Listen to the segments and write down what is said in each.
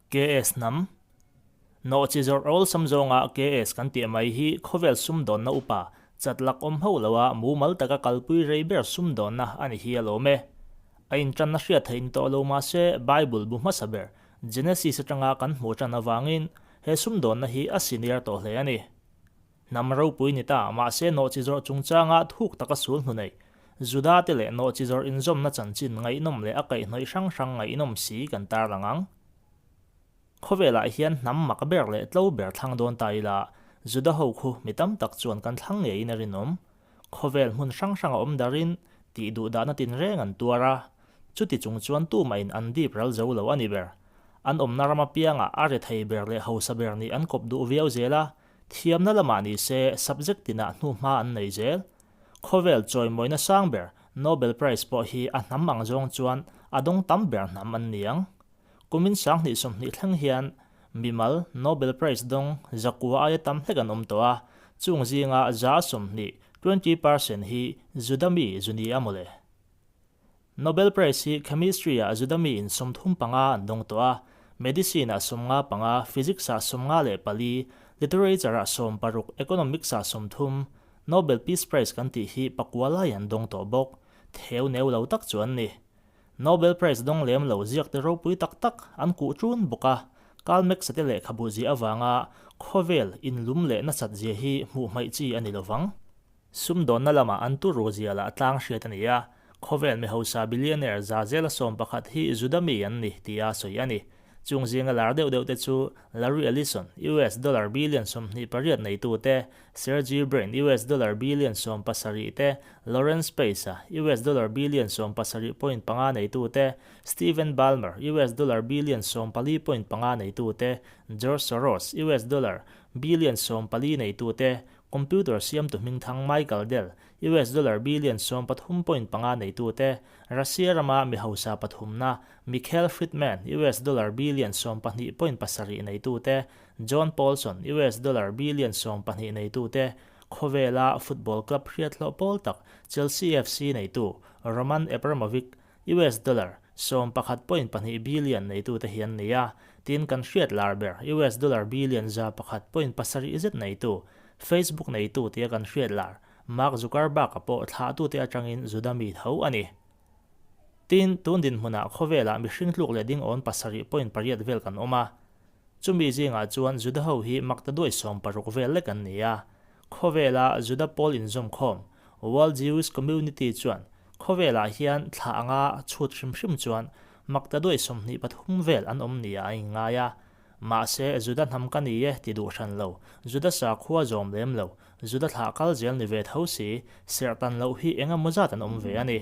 KS hnam. Nawhchi zawrh awlsam zawnga KS kan tih mai hi khawvel sumdawnna upa chat lak awm hauh loa mumal taka kalpui rei ber sumdawnna a ni hi a lawm e. A intanna hriat theih ni tawh lo mahse Bible bu hmasa ber Genesis atanga kan hmuh tan avangin he sumdawnna hi a senior tawh hle a ni. Hnam ropui ni ta, mahse nawhchi zawrh chungchanga thuk taka sul hnu nei, Juda te leh nawhchi zawrh inzawmna chanchin ngaihnawm leh a kaihhnawih hrang hrang ngaihnawm si kan tarlang ang. Khawvelah hian hnam mak ber leh tlo ber thlang dawn ta ila, Juda ho khu mi tam tak chuan kan thlang ngeiin a rinawm. Khawvel hmun hrang hrang a awm darin tih duh dahna tinreng an tuar a, chuti chung chuan tumahin an dip ral zo lo a ni ber. An awmna ram apiangah a rethei ber leh hausa ber nih an kawp duh viau zel a, Thiamna lamah ni se subject tinah hnuhma an nei zel. Khawvel chawimawina sang ber Nobel Prize pawh hi a hnam ang zawng chuan a dawng tam ber hnam an ni ang. Kumin 20 20 thleng hian mimal Nobel Prize dawng zakua aia tam hlek an awm tawh a, chung zinga 20%, 20%, hi Juda mi zu ni a mawle. Nobel Prize hi Chemistry-ah Juda miin 35 an dawng tawh a, Medicine-ah 55, Physics-ah 54, Literature-ah 16, Economics-ah 30, Nobel Peace Prize kan tih hi pakua lai an dawng tawh bawk. Theu neu lo tak chu an ni. Nobel Prize dawng lem lo ziakte ropui tak tak an kuh ṭun bawk a, Karl Marx-a te lehkhabu ziah avanga khawvel inlum leh nasat zia hi hmuh hmaih chi a ni lovang. Sumdawnna lamah an turu zia lah tlang hriat a ni a, khawvel mi hausa billionaire za zela 11 hi Juda mi an ni tia sawi a ni. Chung zinga lar deuh deuh te chu Larry Ellison, US dollar billion 28 neitu te, Sergey Brin, US dollar billion 17 te, Lawrence Pace-a, US dollar billion 17.5 neitu te, Stephen Ballmer, US dollar billion 14.5 neitu te, George Soros, US dollar billion 14 neitu te, Computer siamtu hmingthang Michael Dell, US dollar billion 13.5 neitute, Russia rama mi hausa pathumna Mikhail Fridman, US dollar billion 12.7 neitute, John Paulson, US dollar billion 12 neitute, khawvela football club hriathlawh pawl tak Chelsea FC neitu Roman Abramovich, US dollar 11.2 billion neitute hi an ni a, tin kan hriat lar ber US dollar billion 101.7 zet neitu Facebook neitu tia kan hriat lar Mark Zuckerberg-a pawh thlahtute atangin Juda mi tho a ni. Tin, tun dinhmunah khawvelah mihring tluk leh ding awn 7.8 vel kan awm a. Chumi zingah chuan Juda ho hi makta duai 60 vel lek an ni a. Khawvela Juda pawl inzawmkhawm, World Jewish Community chuan Khawvelah hian thla anga chhut hrim hrim chuan makta duai 23 vel an awm nia a inngai a. Mahse, Juda hnam ka ni e ti duh hran lo, Juda sakhua zawm lem lo, Juda thlah kal zel ni ve tho si, serh tan loh hi eng emaw zat an awm ve a ni.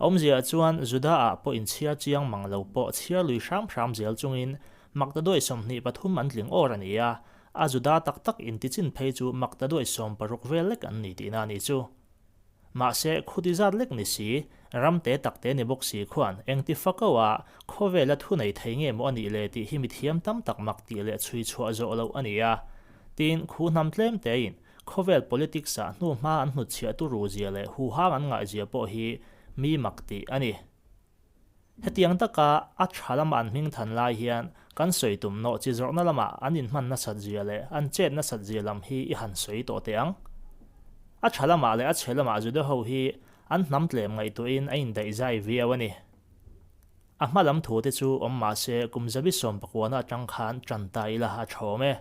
A awmziah chuan Juda-ah pawh inchhiar chiang mang lo pawh chhiar lui hram hram zel chungin makta duai 23 an tling awr a ni a, a Juda tak tak intichin phei chu makta duai 60 vel lek an ni tihna a ni chu. Mahse, khuti zat lek ni si, ram te tak te ni bawk si khuan engti fako a khawvela thu nei thei nge maw a nih le tih hi mithiam tam tak mak tih leh chhui chhuah zawh loh a ni a. Tin, khu hnam tlem tein khawvel politics ah hnu hma an hnutchhiah turu zia leh huhang an ngaih zia pawh hi mi mak tih a ni. Hetiang taka a tha lama an hming than lai hian kan sawi tum nawh chi zawrhna lama an inhman nasat zia leh an chet nasat zia lam hi i han sawi tawh teh ang. A tha lamah leh a chhe lamah Juda ho hi an hnam tlem ngaihtuahin a indaih zai viau a ni. A hma lam thu te chu awm mah se kum zabi 19 na atang khan tan ta ila a tha awm e.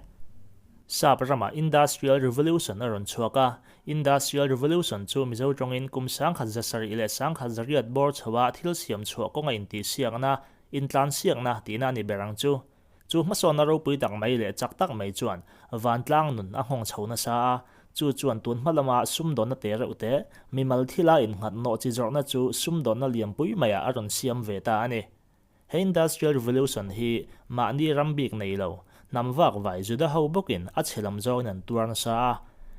Sap ramah Industrial Revolution a rawn chhuak a, Industrial Revolution chu Mizo tawngin kum 1870 bawr chhoa thil siam chhuah kawnga intihsiakna, intlansiakna tihna a ni ber ang chu. Chu hmasawnna ropui tak mai leh chak tak mai chuan vantlang nun a nghawng chho nasa a, chu chuan tun hma lama sumdawnna te reuh te, mimal thila innghat nawh chi zawrhna chu sumdawnna lianpui maiah a rawn siam ve ta a ni. He Industrial Revolution hi mahni ram bik nei lo, hnam vak vai Juda ho bawkin a chhe lam zawngin an tuar nasa a.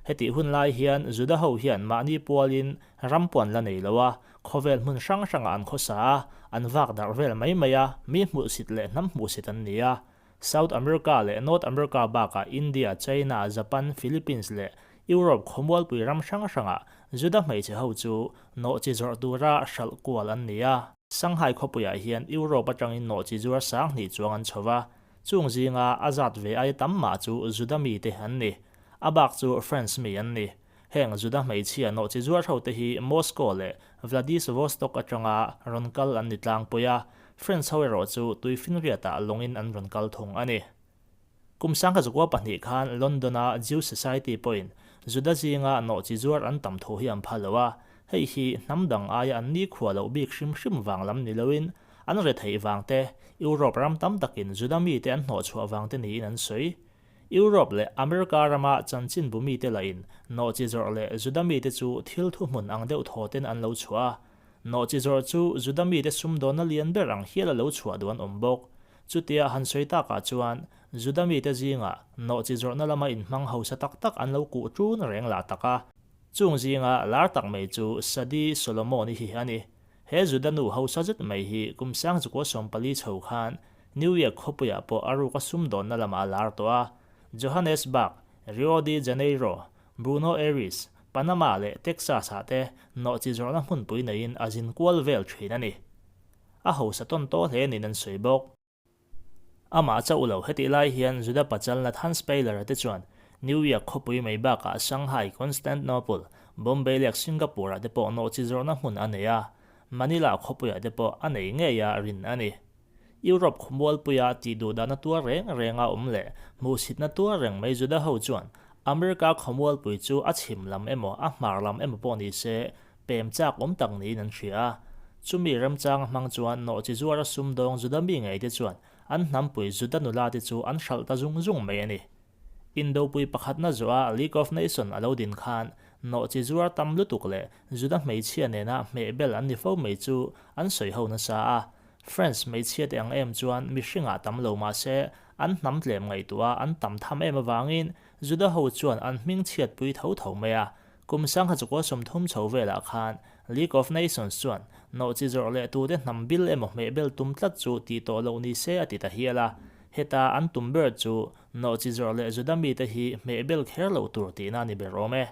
Hetih hun lai hian Juda ho hian mahni pualin ram pawh an la nei lo a, khawvel hmun hrang hrangah an khawsa a, an vak darh vel mai mai a, mi hmuhsit leh hnam hmuhsit an ni a. South America leh North America bakah India, China, Japan, Philippines leh Europe khawmualpui ram hrang hrangah Juda hmeichhe ho chu nawhchi zawrh tura hralh kual an ni a. Shanghai khawpuiah hian Europe atangin nawhchi zuar 2000 chuang an chho va. Chung zinga a zat ve aia tam mah chu Juda mite an ni. A bak chu France mi an ni. Heng Juda hmeichhia nawhchi zuar ho te hi Moscow leh Vladivostok atanga rawn kal an ni tlangpui a, France ho erawh chu tuifinriatah lawngin an rawn kal thung a ni. Kum 1902 khan London-a Jew Society pawhin Juda zinga nawhchi zuar an tam thu hi an pha lo a, hei hi hnam dang aia an nikhua loh bik hrim hrim vang lam ni loin an retheih vang te, Europe ram tam takin Juda mite an hnawhchhuah vang te niin an sawi. Europe leh America rama chanchinbu mite lahin nawhchi zawrh leh Juda mite chu thil thuhmun ang deuh thaw ten an lo chhuah a. Nawhchi zawrh chu Juda mite sumdawnna lian ber ang hial a lo chhuah duh an awm bawk. Chutia han sawi takah chuan Juda mite zingah nawhchi zawrhna lama inhmang hausa tak tak an lo kuh ṭun reng lah tak a. Chung zinga lar tak mai chu Sadie Solomon-i hi a ni. He Juda nu hausa zet mai hi kum 1914 chho khan New York khawpuiah pawh a ruka sumdawnna lamah a lar tawh a. Johannesburg, Rio de Janeiro, Bruno Aires, Panama leh Texas-ah te nawhchi zawrhna hmunpui neiin a zin kual vel thin a ni. A hausa tawn tawh hle niin an sawi bawk. Amah chauh lo hetih lai hian Juda pachal Nathan Speiler-a te chuan New York khawpui mai bakah Shanghai, Constantinople, Bombay leh Singapore-ah te pawh nawhchi zawrhna hmun a nei a, Manila khawpuiah te pawh a nei ngei a rin a ni. Europe khawmualpuia tih duhdahna tuar reng renga awm leh hmuhsitna tuar reng mai Juda ho chuan America khawmualpui chu a chhim lam emaw a hmar lam emaw pawh ni se pem chak awm tak niin an hria a. Chumi remchanga hmang chuan nawhchi zuara sumdawng Juda mi ngeite chuan an hnampui Juda nula te chu an hralh ta zung zung mai a ni. Indopui pakhatna zawha League of Nation a lo din khan nawhchi zuar tam lutuk leh Juda hmeichhia nena hmehbel an ni fo mai chu an sawi ho nasa a. France hmeichhia te ang em chuan mihringah tam lo mah se an hnam tlem ngaihtuah an tam tham em avangin Juda ho chuan an hming chhiatpui tho tho mai a. Kum 1930 chho velah khan League of Nations chuan nawhchi zawrh leh tute hnam bil emaw hmehbel tum tlat chu tih tawh loh ni se a ti ta hial a. Heta an tum ber chu nawhchi zawrh leh Juda mite hi hmehbel kher loh tur tihna a ni ber awm e.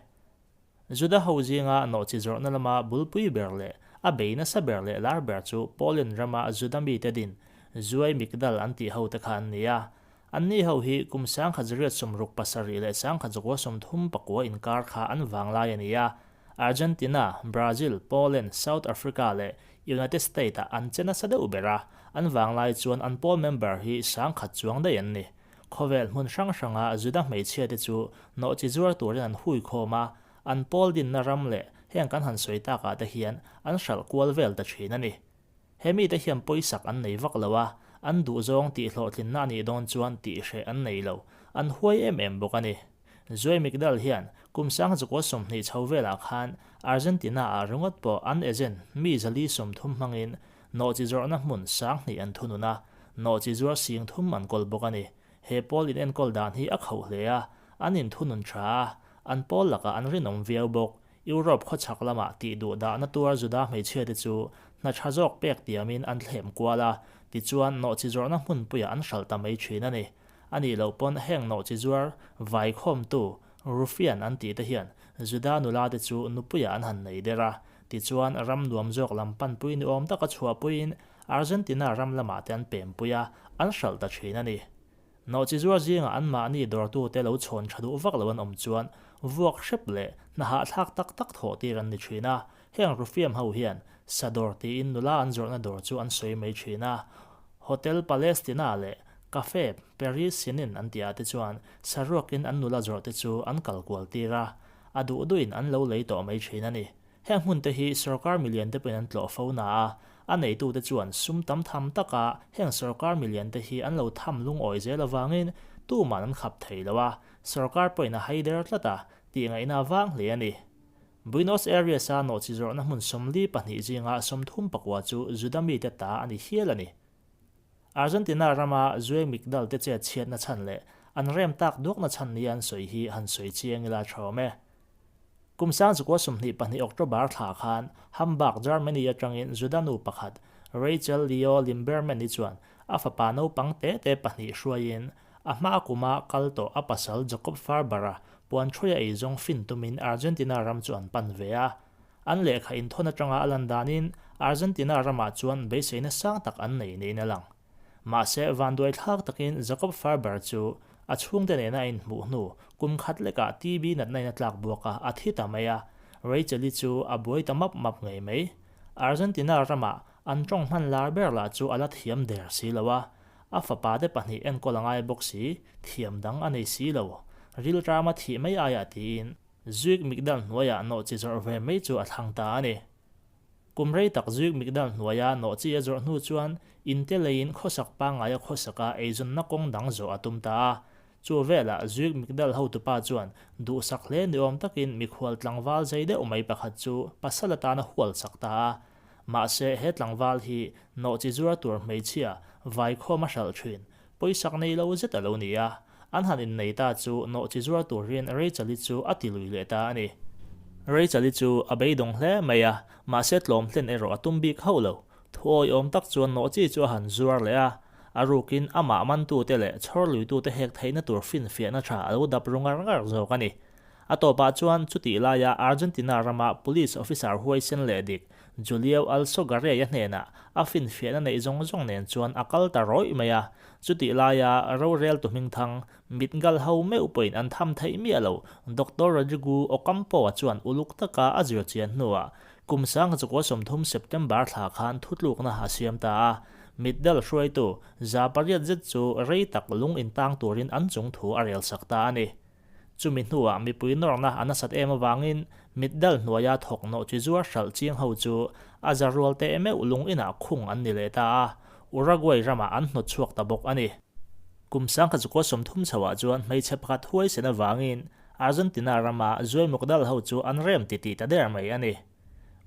Juda ho zinga nawhchi zawrhna lama bulpui ber leh a bei nasa ber leh lar ber chu Poland rama Juda mite din Zuai Migdal an tih hote kha an ni a. Anni ho hi kum 1967 leh 1939 inkar kha an vanglai a ni a. Argentina, Brazil, Poland, South Africa leh United State-ah an che nasa deuh ber a, an vanglai chuan an pawl member hi 10,000 chuang daih an ni. Khawvel hmun hrang hranga Juda hmeichhiate chu nawhchi zuar turin an hui khawm a, an pawl dinna ram leh heng kan han sawi takah te hian an hralh kual vel ta thin a ni. He mite hian pawisak an nei vak lo a, an duhzawng tih hlawhtlinna a nih dawn chuan tih hreh an nei lo, an huai em em bawk a ni. Zuai Migdal hian kum 1920 chho velah khan Argentina-ah ringawt pawh an agent mi 430 hmangin Nawhchi zawrhna hmun 2000 an thunun a, nawhchi zuar 3000 an kawl bawk a ni. He pawl inenkawl dan hi a khauh hle a, an inthunun tha a, an pawl lakah an rinawm viau bawk. Europe khawchhak lamah tih duh dahna tuar Juda hmeichhiate chu hna tha zawk pek tiamin an thlem kual a, tichuan nawhchi zawrhna hmunpuiah an hralh ta mai thin a ni. A nih loh pawn heng nawhchi zuar vaikhawmtu Ruffian an tih te hian Juda nula te chu nupuiah an han nei der a, tichuan ram nuam zawk lam panpui ni awm taka chhuahpuiin Argentina ram lamah te an pempui a, an hralh ta thin a ni. Nawhchi zuar zingah anmahni dawrtute lo chhawn tha duh vak lo an awm chuan vuak hrep leh hna hahthlak tak tak thawh tir an ni thin a, heng Ruffian ho hian sa dawr tiin nula an zawrhna dawr chu an sawi mai thin a, Hotel Palestina leh Cafe Paris Sinin an tih ah te chuan saruakin an nula zawrh te chu an kal kual tir a, a duh duhin an lo lei tawh mai thin a ni. Heng hmun te hi sorkar milian te pawhin an tlawh fo na a, a neitu te chuan sum tam tham taka heng sorkar milian te hi an lo tham lungawi zel avangin tuman an khap thei lo a, sorkar pawhin a hai der tlat a, tih ngaihna vang hle a ni. Buenos Aires-a nawhchi zawrhna hmun 42 zinga 34 chu Juda mite ta a ni hial a ni. Argentina rama Zueng Migdal te chet chhiatna chhan leh an rem tak duakna chhan nia an sawi hi han sawi chiang ila tha awm e. Kum 1922 October thla khan Hamburg, Germany atangin Juda nu pakhat Rachel Leo Limberman-i chuan a fapa naupang te te pahnih hruaiin a hma kuma kal tawh a pasal Jacob Farber-a puan thuaia ei zawng fin tumin Argentina ram chu an pan ve a. An lehkha inthawn atanga a lan danin Argentina ramah chuan beiseina sang tak an nei niin a lang. Mahse, vanduai thlak takin Jacob Farber chu a chhungte nena a inhmuh hnu kum khat lekah TB natna in a tlak buak a, a thi ta mai a. Rachel-i chu a buai ta map map ngei mai. Argentina ramah an tawng hman lar ber lah chu a la thiam der si lo a, a fapa te pahnih enkawl a ngai bawk si, thiam dang a nei si lo. Rilrama thih mai aiah tiin Zuik Migdal hnuaiah nawhchi zawrh ve mai chu a thlang ta a ni. Kum rei tak Zuik Migdal hnuaia nawhchi a zawrh hnu chuan inte leiin khawsak pangngaia khawsaka eizawnna kawng dang zawh a tum ta a. Chu velah Zuik Migdal hotupa chuan duhsak hle niawm takin mikhual tlangval zei deuh mai pakhat chu pasal atana hual chak ta a. Mahse he tlangval hi nawhchi zuar tur hmeichhia vaikhawm a hralh thin, pawisak nei lo zet a lo ni a. An han innei ta chu nawhchi zuar turin Rachel-i chu a ti lui leh ta a ni. Rachel-i chu a beidawng hle mai a, mahse tlawm hlen erawh a tum bik hauh lo. Thuawiawm tak chuan nawhchi chu a han zuar leh a, a rukin amah mantute leh chhawr luitute hek theihna tur finfiahna tha a lo dap ru ngar ngar zawk a ni. A tawpah chuan chutih laia Argentina rama police officer huaisen leh dik Julio Alsogaray-a hnenah a finfiahna neih zawng zawng nen chuan a kal ta rawih mai a. Chutih laia roreltu hmingthang mitgal ho meuh pawhin an tham theih miah lo. Doctor Rodrigo Ocampo-a chuan uluk taka a zir chian hnuah kum 1930 September thla khan thutlukna a siam ta a. Mitdal hruaitu 800 zet chu rei tak lung intang turin an chung thu a relsak ta a ni. Chumi hnuah mipui nawrna a nasat em avangin mitdal hnuaia thawk nawh chi zuar hralh chiang ho chu a za rual teh meuh lung inah khung an ni leh ta a, Uruguay ramah an hnawt chhuak ta bawk a ni. Kum 1930 chhoah chuan hmeichhe pakhat huaisen avangin Argentina rama Zuai Mukdal ho chu an rem titih ta der mai a ni.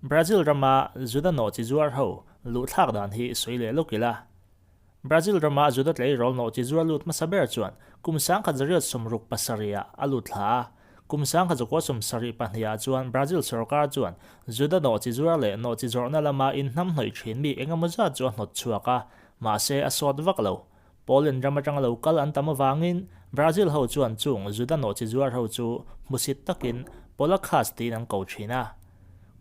Brazil rama Juda nawh chi zuar ho luhthlak dan hi sawi leh lawk ila. Brazil rama Juda tleirawl nawhchi zuar lut hmasa ber chuan kum 1967 ah a lut thla a. Kum 1972 ah chuan Brazil sorkar chuan Juda nawhchi zuar leh nawhchi zawrhna lama inhnamhnawih thin mi engemaw zat chu a hnawt chhuak a, mahse a sawt vak lo. Poland ram atanga lo kal an tam avangin Brazil ho chuan chung Juda nawhchi zuar ho chu hmusit takin Polakhas tiin an ko thin a.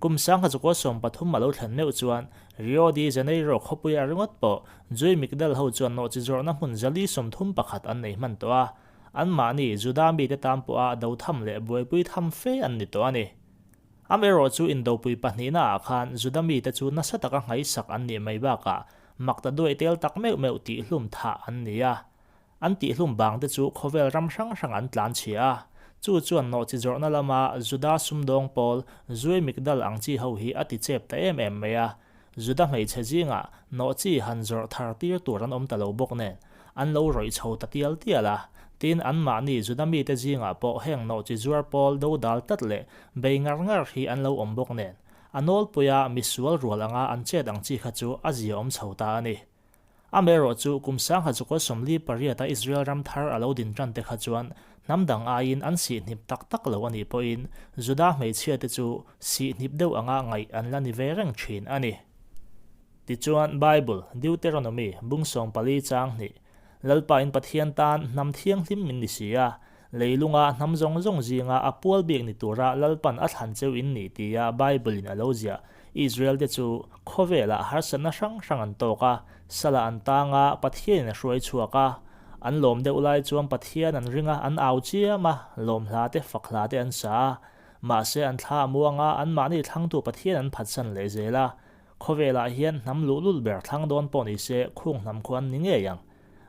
Kum 1913 a lo thlen meuh chuan Rio de Janeiro khawpuia ringawt pawh Jui Migdal ho chuan nawhchi zawrhna hmun 431 an nei hman tawh a, anmahni Juda mite tan pawha do tham leh buaipui tham fe an ni tawh a ni. Amaherawh chu indopui pahnihna ah khan Juda mite chu nasa taka nghaisak an nih mai bakah makta duai tel tak meuh meuh tihhlum thah an ni a. An tihhlum bang te chu khawvel ram hrang hrang an tlan chhia a, chu chuan nawhchi zawrhna lama Juda sumdawng pawl Zui Migdal ang chi ho hi a ti chep ta em em mai a. Juda hmeichhe zingah nawhchi han zawrh thar tir tur an awm ta lo bawk nen, an lo rawih chho ta tial tial a. Tin, anmahni Juda mite zingah pawh heng nawhchi zuar pawl dodal tlat leh bei ngar ngar hi an lo awm bawk nen, a nawlpuia misual rual anga an chet ang chi kha chu a ziaawm chho ta a ni. Amaherawh chu kum 1948 a Israel ram thar a lo din tan te kha chuan hnam dang aiin an sihhnip tak tak lo a nih pawhin Juda hmeichhia te chu sihhnip deuh anga ngaih an la ni ve reng thin a ni. Tichuan Bible, Deuteronomy, bung 14 chang hnih, Lalpa in Pathian tan hnam thianghlim min ni si a, leilunga hnam zawng zawng zinga a pual bik ni tura Lalpan a thlan cheu in ni tia Bible in a lo ziah. Israel te chu khawvelah harsatna hrang hrang an tawk a, salah an tang a, Pathianin a hruai chhuak a. An lawm deuh lai chuan Pathian an ring a, an au chiam a, lawm hla te, fak hla te an sa a. Mahse an thla a muang a, anmahni thlangtu Pathian an phatsan leh zel a. Khawvelah hian hnam luhlul ber thlang dawn pawh ni se khung hnam khu an ni ngei ang.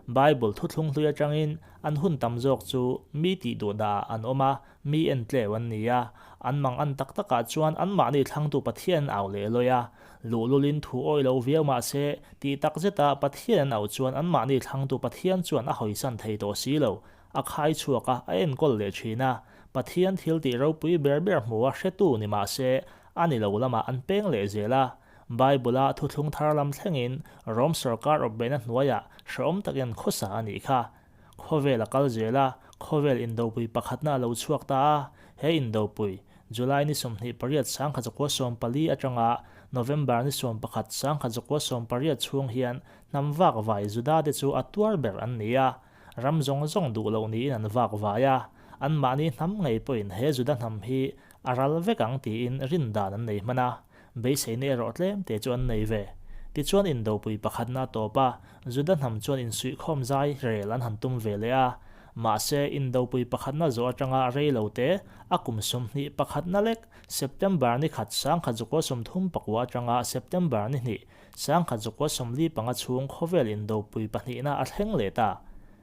Bible thuthlung hlui atangin an hun tam zawk chu mi tih duh dah an awm a, mi en tleu an ni a. An mang an tak takah chuan anmahni thlangtu Pathian an au leh lawi a. Luhlulin thu awih lo viau mah se, tih tak zeta Pathian an au chuan anmahni thlangtu Pathian chuan a hawisan thei tawh si lo. A khai chhuak a, a enkawl leh thin a. Pathian thil tih ropui ber ber hmu a hretu ni mah se, a ni lo lamah an peng leh zel a. Bible-a thuthlung thar lam thlengin Rom sorkar awpbehna hnuaiah hrehawm takin khawsa a nih kha. Khawvel a kal zel a, khawvel indopui pakhatna a lo chhuak ta a, he indopui, July ni 28 1914 atanga November ni 11 1918 chhung hian hnam vak vai Juda te chu a tuar ber an ni a, ram zawng zawng duh loh niin an vak vai a, anmahni hnam ngei pawhin he Juda hnam hi a ral vek ang tiin rin dan an nei hman a. Beiseina erawh tlem te chu an nei ve. Tichuan indopui pakhatna a tawp a, Juda hnam chuan insuihkhawm zai rel an han tum ve leh a. Mahse, indopui pakhatna zawh atanga rei lo te, a kum 20 pakhatna lek, September ni khat 1934 atanga September ni hnih 1945 chhung khawvel indopui pahnihna a thleng leh ta.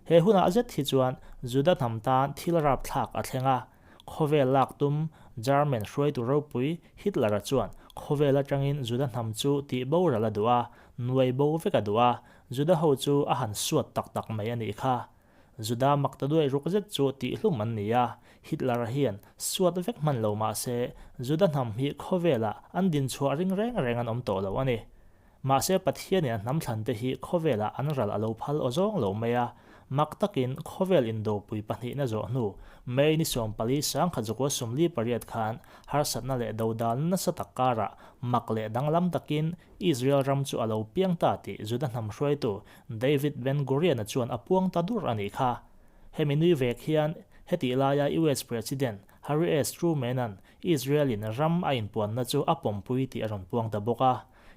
He hunah zet hi chuan Juda hnam tan thil rapthlak a thleng a. Khawvel lak tum German hruaitu ropui Hitler-a chuan khawvel atangin Juda hnam chu tih boral a duh a, nuai bo vek a duh a, Juda ho chu a han suat tak tak mai a nih kha. Juda makta duai ruk zet chu tihhlum an ni a, Hitler-a hian suat vek hman lo mah se Juda hnam hi khawvelah an dinchhuah ring reng reng an awm tawh lo a ni. Mahse Pathianin a hnam thlante hi khawvelah an ral a lo phal aw zawng lo mai a, mak takin khawvel indopui pahnihna zawh hnu May ni 14 1948 khan harsatna leh dodalna nasa tak karah mak leh danglam takin Israel ram chu a lo piang ta tih Juda hnam hruaitu David Ben Gurion-a chuan a puang ta dur a nih kha. Hemi nui vek hian hetih laia US President Harry S. Truman-a'n Israel-in ram a inpuanna chu a pawmpui tih a rawn puang ta bawk a.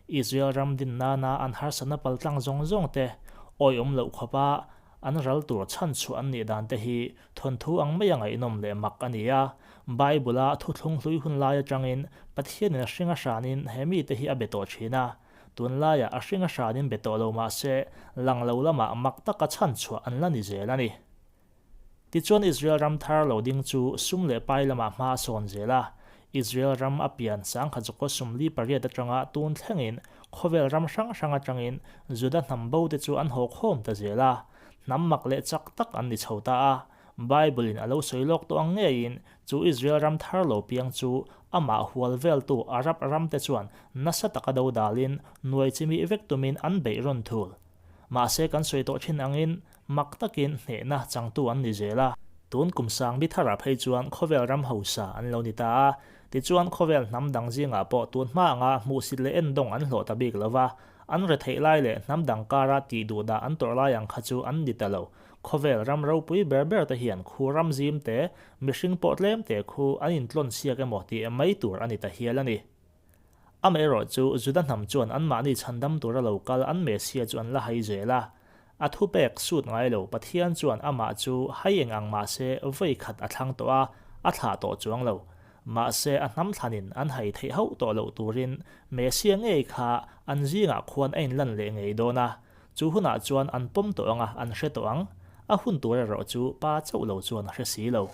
Israel ram din nana an harsatna paltlang zawng zawng te, awihawm loh khawpa an ral tur chhan chhuah an nih dan te hi thawnthu ang maia ngaihnawm leh mak a ni a. Bible-a thuthlung hlui hun lai atangin Pathianin a hring a hranin he mite hi a be tawh thin a. Tunlaiah a hring a hranin be tawh lo mah se, lang lo lamah mak taka chhan chhuah an la ni zel a ni. Tichuan Israel ram thar lo ding chu sum leh pai lamah hma a sawn zel a. Israel ram a pian 1948 atanga tun thlengin khawvel ram hrang hrang atangin Juda hnam bo te chu an haw khawm ta zel a. Hnam mak leh chak tak an ni chho ta a. Bible in a lo sawi lawk tawh ang ngeiin chu Israel ram thar lo piang chu amah hual veltu Arab ram te chuan nasa taka dodalin nuai chimih vek tumin an beih rawn thul. Mahse kan sawi tawh thin angin Mak takin hnehna changtu an ni zel a. Tun kum sang bi tharah phei chuan khawvel ram hausa an lo ni ta a. Tichuan khawvel hnam dang zingah pawh tun hma anga hmuhsit leh endawng an hlawh ta bik lo va. An retheih lai leh hnam dang kara tih duh dah an tawrh lai ang kha chu an ni ta lo. Khawvel ram ropui ber ber te hian khu ram zim te, mihring pawh tlem te khu an intlawn siak emaw tih mai tur a ni ta hial a ni. Amaherawh chu, Juda hnam chuan anmahni chhandam tura lo kal an Messia chu an la hai zel a. A thupek sut ngai lo Pathian chuan amah chu hai eng ang mah se vawi khat a thlang tawh a, a thlah tawh chuang lo. Mahse, a hnam thlanin an hai theih hauh tawh loh turin Messia ngei kha an zingah khuan a inlan leh ngei dawn a. Chu hunah chuan an pawm tawh ang a, an hre tawh ang. A hun tur erawh chu pa chauh lo chuan a hre si lo.